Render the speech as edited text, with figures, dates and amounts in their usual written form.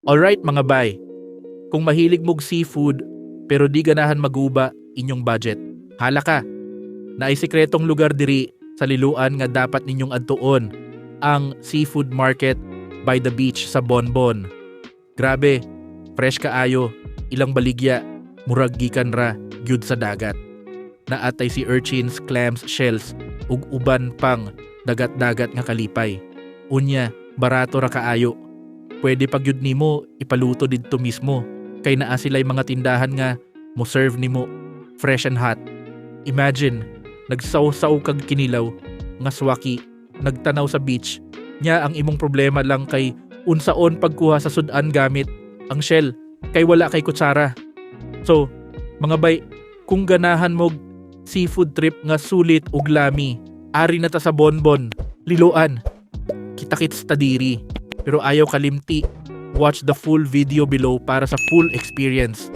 Alright, mga bay, kung mahilig mog seafood pero di ganahan maguba inyong budget, hala ka. Naay sikretong lugar diri sa Liloan nga dapat ninyong adtuon, ang seafood market by the beach sa Bonbon. Grabe, fresh kaayo, ilang baligya, murag gikan ra gyud sa dagat. Naa tay sea urchins, clams, shells, ug uban pang dagat-dagat nga kalipay. Unya, barato ra kaayo. Pwede pa gyud nimo ipaluto didto mismo kay naa sila'y mga tindahan nga mo serve nimo fresh and hot. Imagine, nagsawsaw kag kinilaw nga swaki, nagtanaw sa beach. Nya ang imong problema lang kay unsaon pagkuha sa sudan gamit ang shell kay wala kay kutsara. So, mga bay, kung ganahan mo seafood trip nga sulit ug lami, ari na ta sa Bonbon, Liloan. Kita-kits ta diri. Pero ayaw kalimti, watch the full video below para sa full experience.